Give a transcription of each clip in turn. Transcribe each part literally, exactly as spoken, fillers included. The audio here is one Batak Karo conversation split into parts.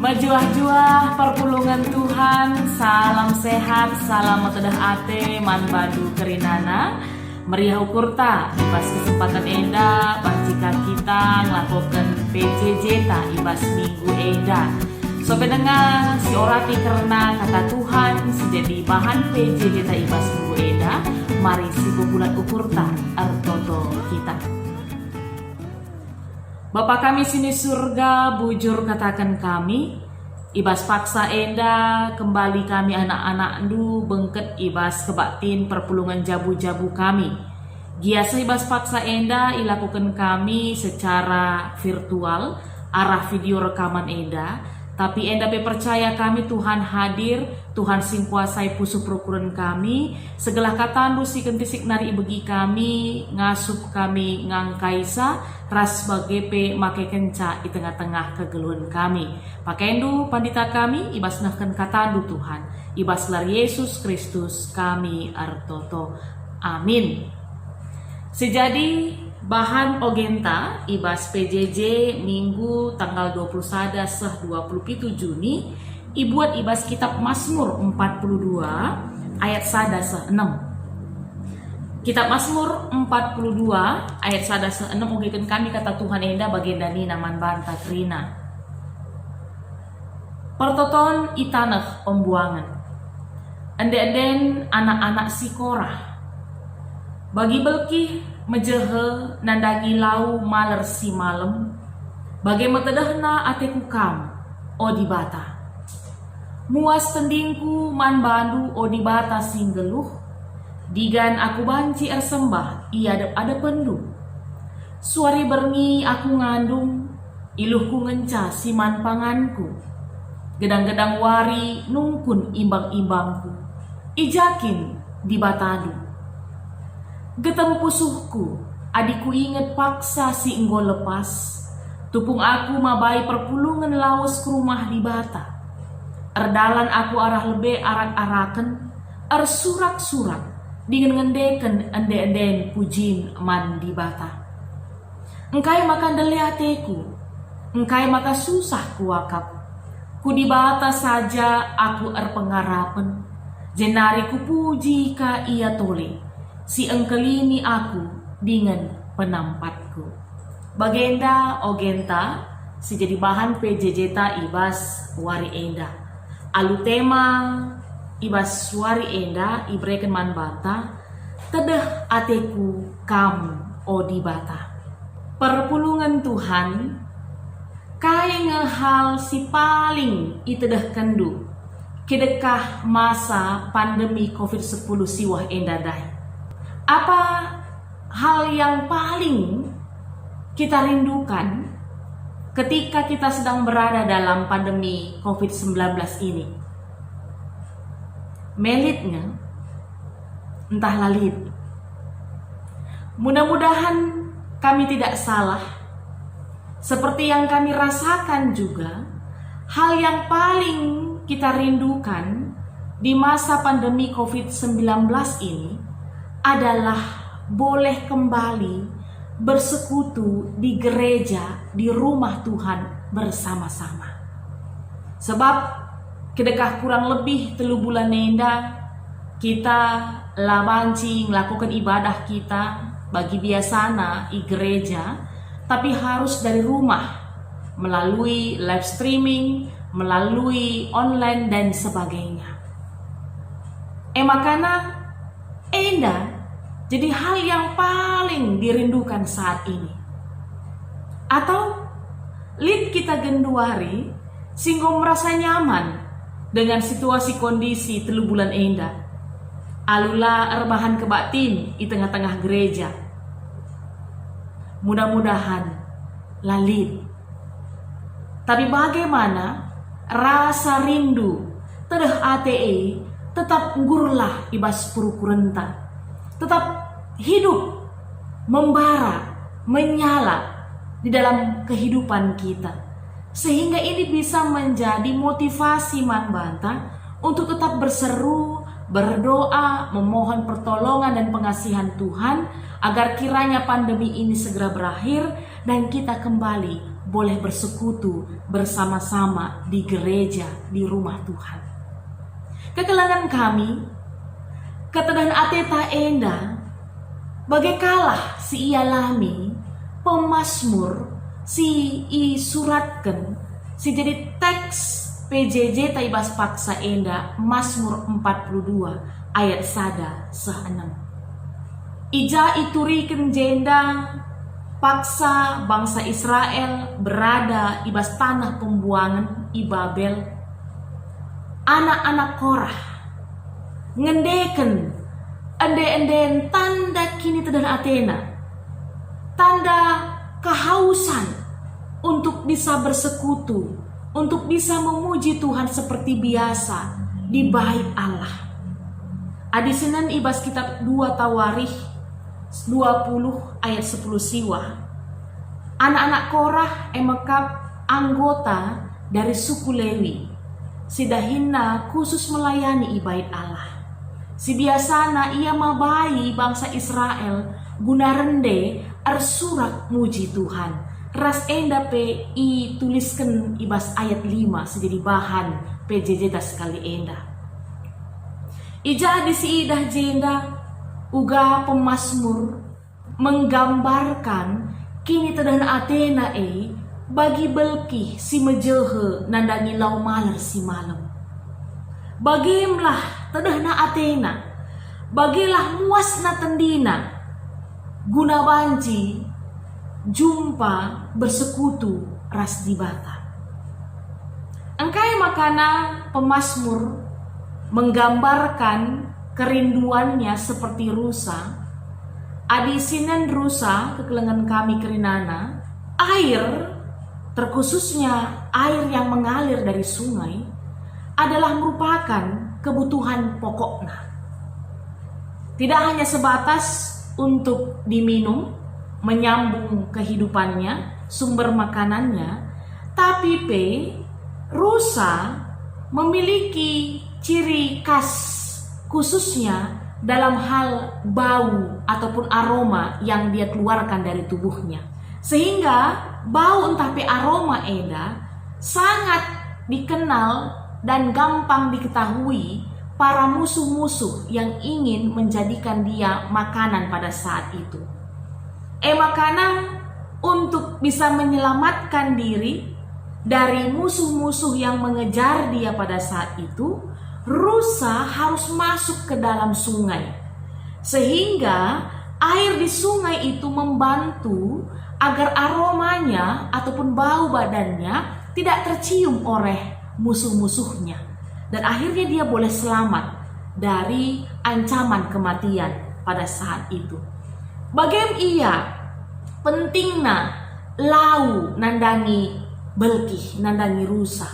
Mejuah-juah perpulungen Tuhan, salam sehat, salam metedeh ate man bandu kerinana. Meriah ukurta, i bas kesempatan enda banci ka kita ngelakoken P J J ta i bas minggu enda. Sope denga si orati kerna kata Tuhan si jadi bahan P J J ta i bas minggu enda, mari sipebulat ukurta ertoto kita. Bapa kami si ni Surga, bujur kataken kami, i bas paksa enda kembali kami anak-anakNdu bengket i bas kebaktin perpulungen jabu-jabu kami. Gia seh i bas paksa enda ilakoken kami secara virtual arah video rekaman enda, tapi enda pe percaya kami Tuhan hadir, Tuhan si ngkuasai pusuh perukuren kami, segelah kataNdu si kentisik nari ibegi kami, ngasup kami ngangkaisa, ras bage pe makekenca i tengah-tengah kegeluhen kami. PakaiNdu pandita kami, i bas nehken kataNdu Tuhan, i bas gelar Yesus Kristus kami ertoto. Amin. Sejadi bahan ogenta i bas P J J Minggu tanggal dua puluh sada seh dua puluh pitu Juni ibuat i bas Kitab Mazmur empat puluh dua ayat sada seh enem. Kitab Mazmur empat puluh dua ayat sada seh enem ogeken kami kata Tuhan enda bagenda nina man banta kerina. Pertoton i taneh pembuangen. Ende-enden anak-anak si Korah. Bagi belkih mejehe nandangi lau maler si malem, bage metedehna ateku Kam, o Dibata. Muas tendingku man bandu, o Dibata si nggeluh, digan aku banci ersembah i adep-adepenndu. Suari berngi aku ngandung, iluhku ngenca si man panganku. Gedang-gedang wari nungkun imbang-imbangku. I ja kin Dibatandu? Getem pusuhku, adi kuinget paksa si enggo lepas. Tupung aku mabai perpulungen lawes ku rumah Dibata. Erdalan aku arah lebe arak-araken, ersurak-surak, dingen ngendeken ende-enden pujin man Dibata. Engkai maka ndele ateku? Engkai maka susah kuakap? Ku Dibata saja aku erpengarapen, jenari kupuji ka Ia tole, si engkelini aku dingen penampatku. Bagenda ogenta si jadi bahan P J J ta i bas wari enda. Alu tema i bas wari enda ibereken man banta, Tedeh ateku Kam, o Dibata. Perpulungen Tuhan, kai nge hal si paling itedehkenndu kidekah masa pandemi covid sepuluh siwah enda ndai? Apa hal yang paling kita rindukan ketika kita sedang berada dalam pandemi covid sembilan belas ini? Melit nge? Ntah la lit? Mudah-mudahan kami tidak salah. Seperti yang kami rasakan juga, hal yang paling kita rindukan di masa pandemi covid sembilan belas ini adalah boleh kembali bersekutu di gereja, di rumah Tuhan bersama-sama. Sebab kidekah kurang lebih telu bulan enda, kita la banci ngelakoken ibadah kita bagi biasana i gereja, tapi harus dari rumah, melalui live streaming, melalui online, dan sebagainya. E makana, enda jadi hal yang paling dirindukan saat ini. Atau lit kita genduari si enggo merasa nyaman dengan situasi kondisi telu bulan enda, alu la erbahan kebaktin i tengah-tengah gereja? Mudah-mudahan la lit. Tapi bagaimana rasa rindu, tedeh ate e tetap nggurlah i bas perukurenta, tetap hidup, membara, menyala di dalam kehidupan kita, sehingga ini bisa menjadi motivasi man banta untuk tetap berseru, berdoa, memohon pertolongan dan pengasihan Tuhan, agar kiranya pandemi ini segera berakhir dan kita kembali boleh bersekutu bersama-sama di gereja, di rumah Tuhan. Kekelengen kami, ketedehen ateta enda, bage kalah si ialami pemasmur si isuratken, si jadi teks P J J ta i bas paksa enda, Masmur empat puluh dua ayat sada seh enem. I ja ituriken jenda paksa bangsa Israel berada i bas taneh pembuangen i Babel. Anak-anak Korah ngendeken ende-enden tanda kinitedehen atena, tanda kehausan untuk bisa bersekutu, untuk bisa memuji Tuhan seperti biasa di Bait Allah. Adi sinen i bas kitab dua Tawarikh dua puluh ayat sepuluh siwah, anak-anak Korah e mekap anggota dari suku Lewi, si dahinna khusus melayani i Bait Allah. Si biasana ia mabai bangsa Israel guna rende ersurak muji Tuhan. Ras enda pe itulisken i bas ayat lima si jadi bahan P J J ta sekali enda. I ja adi si idah jenda, uga pemasmur menggambarkan kinitedehen atena e bagi belkih si mejehe nandangi lau maler si malem. Bage melah tedehna atena, bagelah muasna tendina, guna banci jumpa bersekutu ras Dibata. Engkai makana pemasmur menggambarkan kerinduannya seperti rusa? Adi sinen rusa kekelengen kami kerinana, air, terkhususnya air yang mengalir dari sungai, adalah merupakan kebutuhan pokokna. Tidak hanya sebatas untuk diminum, menyambung kehidupannya, sumber makanannya, tapi pe rusa memiliki ciri khas, khususnya dalam hal bau ataupun aroma yang dia keluarkan dari tubuhnya. Sehingga bau ntah pe aroma enda sangat dikenal dan gampang diketahui para musuh-musuh yang ingin menjadikan dia makanan pada saat itu. E makana, untuk bisa menyelamatkan diri dari musuh-musuh yang mengejar dia pada saat itu, rusa harus masuk ke dalam sungai. Sehingga air di sungai itu membantu agar aromanya ataupun bau badannya tidak tercium oleh musuh-musuhnya. Dan akhirnya dia boleh selamat dari ancaman kematian pada saat itu. Bagem ia pentingna lau nandangi belkih, nandangi rusa.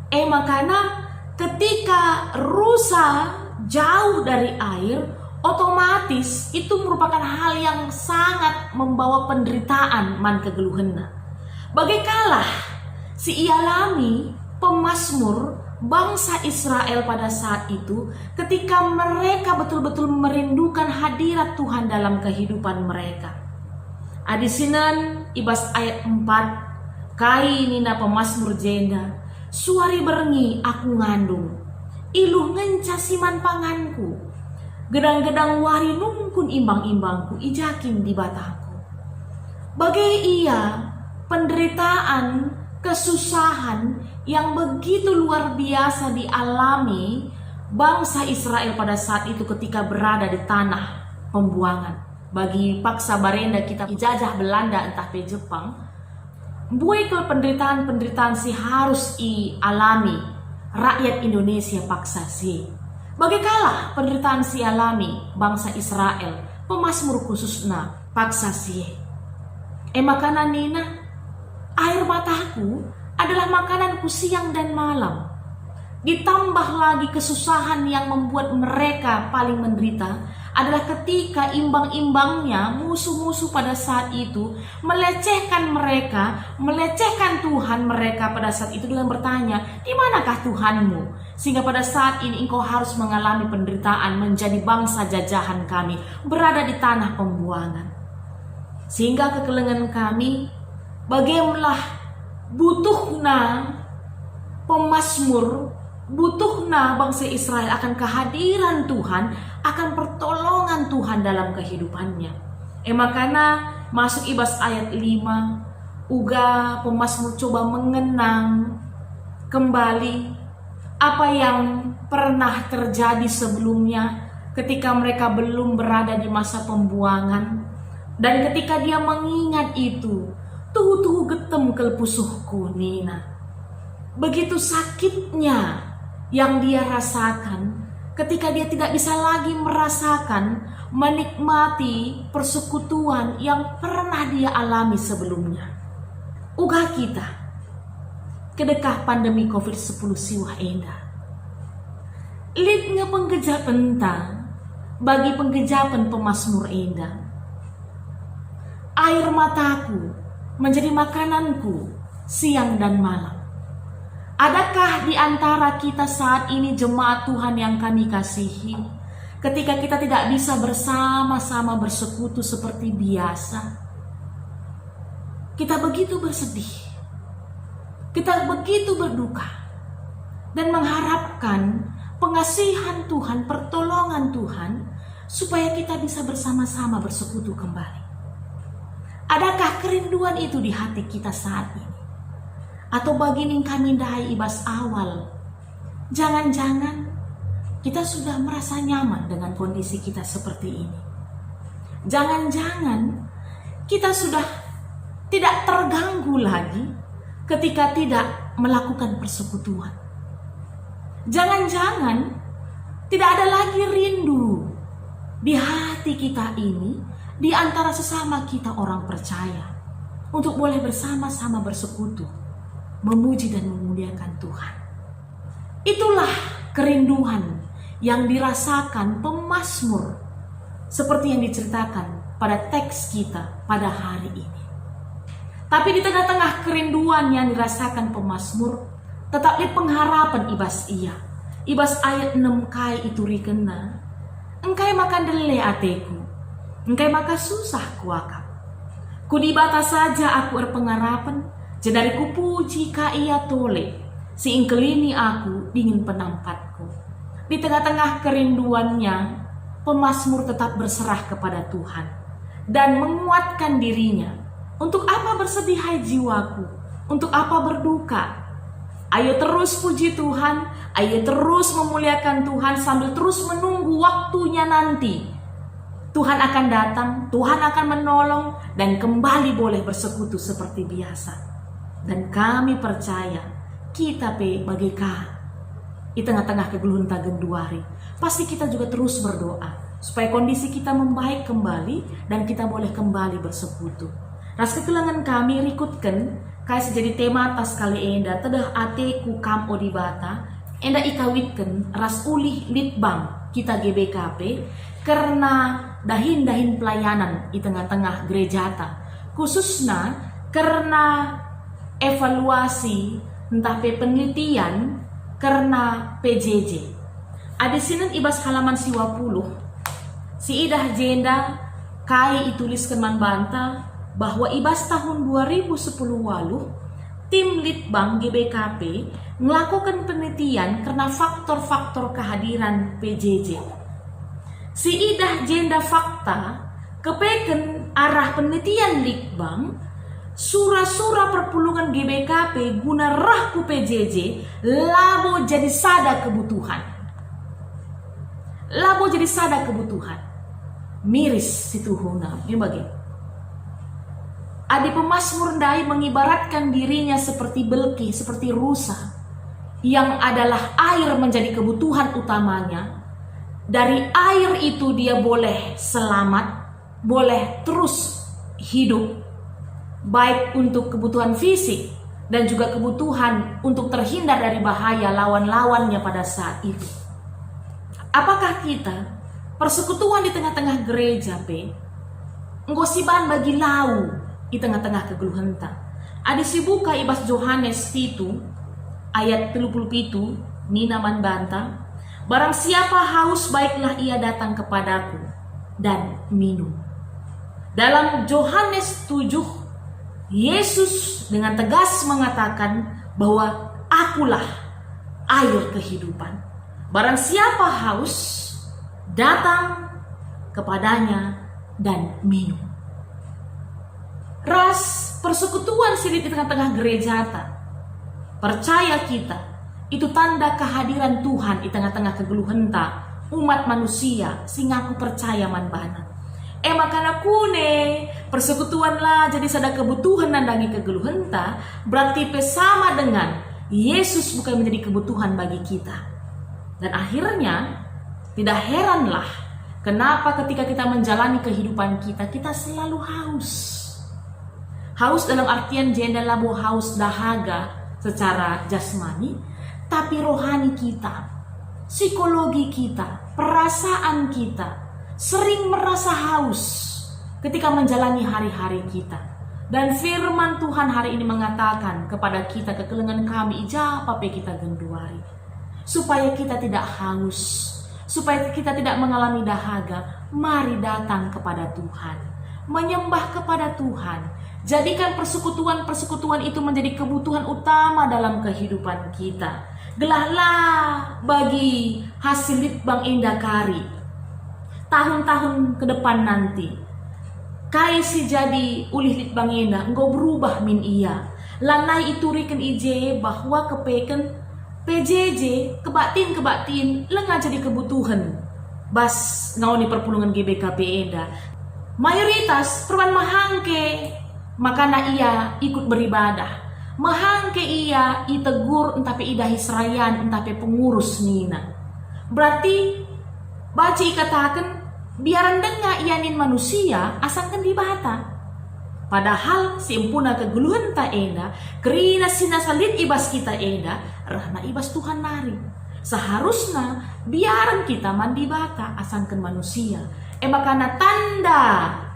E makana ketika rusa jauh dari air, otomatis itu merupakan hal yang sangat membawa penderitaan man kegeluhenna. Bage kalah si ialami pemasmur bangsa Israel pada saat itu, ketika mereka betul-betul merindukan hadirat Tuhan dalam kehidupan mereka. Adi sinen i bas ayat empat, kai nina pemasmur jenda, "Suari berngi aku ngandung, iluh ngenca si man panganku. Gedang-gedang wari nungkun imbang-imbangku, i ja kin Dibataku." Bage ia penderitaan, kesusahan yang begitu luar biasa dialami bangsa Israel pada saat itu ketika berada di tanah pembuangan. Bagi paksa barenda kita ijajah Belanda ntah pe Jepang, mbue kal penderitaan-penderitaan si harus ialami rakyat Indonesia paksa si e. Bage kalah penderitaan si ialami bangsa Israel, pemasmur khususna paksa si e. E makana nina, "Air mataku adalah makananku siang dan malam." Ditambah lagi kesusahan yang membuat mereka paling menderita adalah ketika imbang-imbangnya, musuh-musuh pada saat itu, melecehkan mereka, melecehkan Tuhan mereka pada saat itu dengan bertanya, "Di manakah Tuhanmu?" Sehingga pada saat ini engkau harus mengalami penderitaan, menjadi bangsa jajahan kami, berada di tanah pembuangan. Sehingga kekelengen kami, bagemlah Butuhna pemasmur, butuhna bangsa Israel akan kehadiran Tuhan, akan pertolongan Tuhan dalam kehidupannya. E makana masuk i bas ayat lima, uga pemasmur coba mengenang kembali apa yang pernah terjadi sebelumnya ketika mereka belum berada di masa pembuangan. Dan ketika dia mengingat itu, tuhu-tuhu getem kal pusuhku, nina. Begitu sakitnya yang dia rasakan ketika dia tidak bisa lagi merasakan, menikmati persekutuan yang pernah dia alami sebelumnya. Uga kita, kedekah pandemi covid sepuluh siwah enda, lit nge penggejapenta bagi penggejapen pemasmur enda. Air mataku menjadi makananku siang dan malam. Adakah di antara kita saat ini, jemaat Tuhan yang kami kasihi, ketika kita tidak bisa bersama-sama bersekutu seperti biasa, kita begitu bersedih, kita begitu berduka, dan mengharapkan pengasihan Tuhan, pertolongan Tuhan, supaya kita bisa bersama-sama bersekutu kembali? Adakah kerinduan itu di hati kita saat ini? Atau bagi ning kami ndai i bas awal, jangan-jangan kita sudah merasa nyaman dengan kondisi kita seperti ini. Jangan-jangan kita sudah tidak terganggu lagi ketika tidak melakukan persekutuan. Jangan-jangan tidak ada lagi rindu di hati kita ini, di antara sesama kita orang percaya, untuk boleh bersama-sama bersekutu, memuji dan memuliakan Tuhan. Itulah kerinduan yang dirasakan pemasmur seperti yang diceritakan pada teks kita pada hari ini. Tapi di tengah-tengah kerinduan yang dirasakan pemasmur, tetap lit pengharapen i bas ia. I bas ayat enem kai iturikenna, "Engkai maka ndele ateku, engkai maka susah kuakap. Ku Dibata saja aku erpengarapen, jenari kupuji ka Ia tole, si engkelini aku dingen penampatku." Di tengah-tengah kerinduannya, pemasmur tetap berserah kepada Tuhan dan menguatkan dirinya. Untuk apa bersedih, hai jiwaku? Untuk apa berduka? Ayo terus puji Tuhan, ayo terus memuliakan Tuhan sambil terus menunggu waktunya nanti. Tuhan akan datang, Tuhan akan menolong, dan kembali boleh bersekutu seperti biasa. Dan kami percaya, kita pe bage ka. I tengah-tengah kegeluhenta genduari, pasti kita juga terus berdoa supaya kondisi kita membaik kembali dan kita boleh kembali bersekutu. Ras kekelengen kami rikutken kai si jadi tema atas kali enda, tedeh ateku Kam, o Dibata, enda ikawitken ras ulih Litbang kita G B K P kerna dahin-dahin pelayanan i tengah-tengah gerejata, khususna kerna evaluasi ntah pe penelitian kerna P J J. Adi sinen i bas halaman siwa puluh, siidah jenda kai itulisken man banta bahwa i bas tahun dua ribu sepuluh waluh, tim Litbang G B K P ngelakoken penelitian kerna faktor-faktor kehadiran P J J. Siidah jenda fakta, kepeken arah penelitian Litbang, sura-sura perpulungen G B K P guna reh ku P J J labo jadi sada kebutuhan. Labo jadi sada kebutuhan. Miris situhuna, ya bage. Adi pemasmur ndai mengibaratkan dirinya seperti belki, seperti rusa, yang adalah air menjadi kebutuhan utamanya, dari air itu dia boleh selamat, boleh terus hidup, baik untuk kebutuhan fisik dan juga kebutuhan untuk terhindar dari bahaya lawan-lawannya pada saat itu. Apakah kita, persekutuan di tengah-tengah gereja pe, enggo siban bagi lau i tengah-tengah kegeluhenta? Adi sibuka i bas Johanes pitu ayat telu puluh pitu, nina man banta, "Barang siapa haus, baiklah ia datang kepadaku dan minum." Dalam Johanes tujuh Yesus dengan tegas mengatakan bahwa, "Akulah air kehidupan. Barang siapa haus, datang kepadanya dan minum." Ras persekutuan si lit i tengah-tengah gerejata, percaya kita, itu tanda kehadiran Tuhan i tengah-tengah kegeluhenta, umat manusia si ngaku percaya man baNa. E maka nakune, persekutuan la jadi sada kebutuhen nandangi kegeluhenta, berarti pe sama dengan Yesus bukan menjadi kebutuhan bagi kita. Dan akhirnya, tidak heranlah kenapa ketika kita menjalani kehidupan kita, kita selalu haus. Haus dalam artian jenda labo haus dahaga secara jasmani, tapi rohani kita, psikologi kita, perasaan kita sering merasa haus ketika menjalani hari-hari kita. Dan firman Tuhan hari ini mengatakan kepada kita, kekelengen kami, i ja pe kita genduari, supaya kita tidak haus, supaya kita tidak mengalami dahaga, mari datang kepada Tuhan, menyembah kepada Tuhan. Jadikan persekutuan-persekutuan itu menjadi kebutuhan utama dalam kehidupan kita. Gelah la bagi hasil litbang enda kari. Tahun-tahun ke depan nanti, kai si jadi ulih litbang enda enggo berubah min ia. Lanai ituriken i je bahwa kepeken P J J, kebaktin-kebaktin, langa jadi kebutuhen bas ngaoni perpulungen G B K P enda. Mayoritas perban mehangke, makana ia ikut beribadah. Mehangke ia itegur ntah pe idahi serayan ntah pe pengurus nina. Berarti banci ikataken, biaren denga ia nin manusia asangken Dibata. Padahal si empuna kegeluhenta enda, kerina si nasa lit i bas kita enda, rehna i bas Tuhan nari. Seharusna biaren kita man Dibata asangken manusia. E maka tanda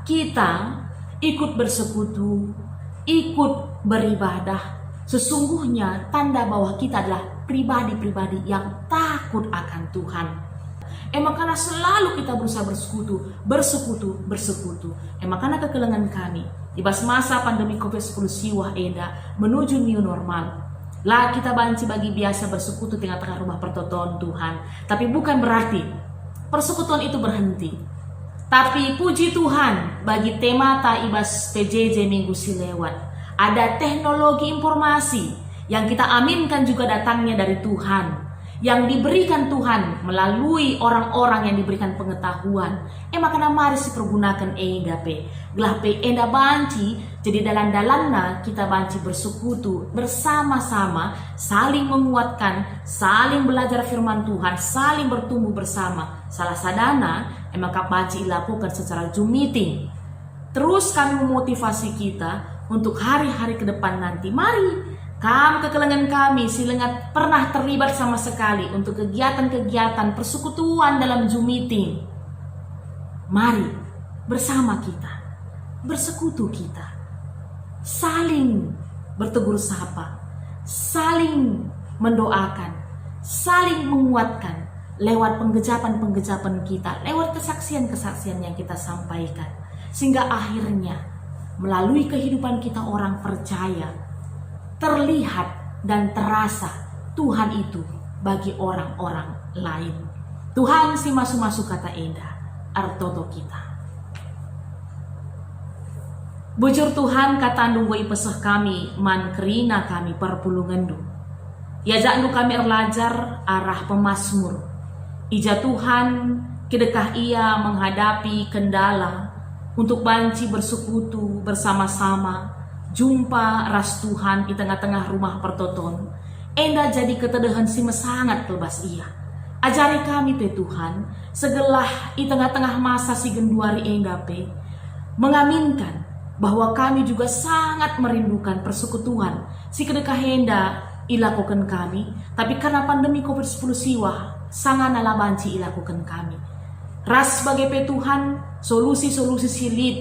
kita ikut bersekutu, ikut beribadah, sesungguhnya tanda bahwa kita adalah pribadi-pribadi yang takut akan Tuhan. E maka selalu kita berusaha bersekutu, bersekutu, bersekutu. E maka kekelengen kami, i bas masa pandemi covid sepuluh siwah enda menuju new normal, la kita banci bagi biasa bersekutu tengah-tengah rumah pertoton Tuhan. Tapi bukan berarti persekutuan itu berhenti. Tapi puji Tuhan, bagi temata i bas P J J minggu si lewat, ada teknologi informasi yang kita aminkan juga datangnya dari Tuhan, yang diberikan Tuhan melalui orang-orang yang diberikan pengetahuan. E maka mari sipergunaken enda pe, gelah pe enda banci jadi dalan-dalanna kita banci bersekutu bersama-sama, saling menguatkan, saling belajar firman Tuhan, saling bertumbuh bersama. Salah sadana, e maka banci ilakuken secara Zoom meeting. Terus kami memotivasi kita untuk hari-hari ke depan nanti. Mari, kam kekelengen kami si langa pernah terlibat sama sekali untuk kegiatan-kegiatan persekutuan dalam Zoom meeting. Mari, bersama kita, bersekutu kita, saling bertegur sapa, saling mendoakan, saling menguatkan lewat penggejapan-penggejapan kita, lewat kesaksian-kesaksian yang kita sampaikan. Sehingga akhirnya, melalui kehidupan kita orang percaya, terlihat dan terasa Tuhan itu bagi orang-orang lain. Tuhan si masu-masu kata enda, ertoto kita. Bujur Tuhan, kataNdu enggo ipeseh kami man kerina kami perpulungenNdu. IajakNdu kami erlajar arah pemasmur. I ja Tuhan, kidekah ia menghadapi kendala untuk banci bersekutu bersama-sama, jumpa ras Tuhan i tengah-tengah rumah pertoton, enda jadi ketedehen si mesangat kal bas ia. Ajari kami pe Tuhan, segelah i tengah-tengah masa si genduari enda pe, mengaminkan bahwa kami juga sangat merindukan persekutuan si kidekah enda ilakoken kami, tapi karena pandemi covid sepuluh siwah, sangana la banci ilakoken kami. Ras bage pe Tuhan, solusi-solusi si lit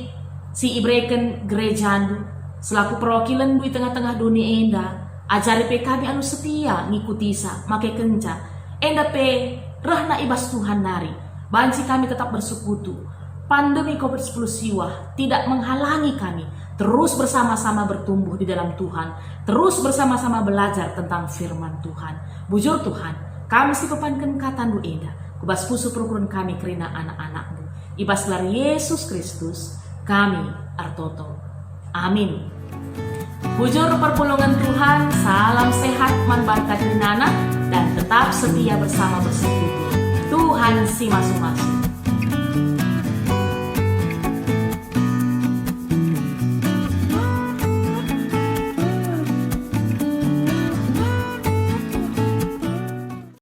si ibereken gerejaNdu selaku perwakilenNdu i tengah-tengah doni enda, ajari pe kami alu setia ngikutisa, makekenca, enda pe rehna i bas Tuhan nari, banci kami tetap bersekutu. Pandemi covid sepuluh siwah tidak menghalangi kami terus bersama-sama bertumbuh di dalam Tuhan, terus bersama-sama belajar tentang firman Tuhan. Bujur Tuhan, kami sipepanken kataNdu enda, ku bas pusuh perukuren kami kerina anak-anakNdu. I bas gelar Yesus Kristus, kami ertoto. Amin. Bujur perpulungen Tuhan, salam sehat man banta kerinana, dan tetap setia bersama bersekutu. Tuhan si masu-masu.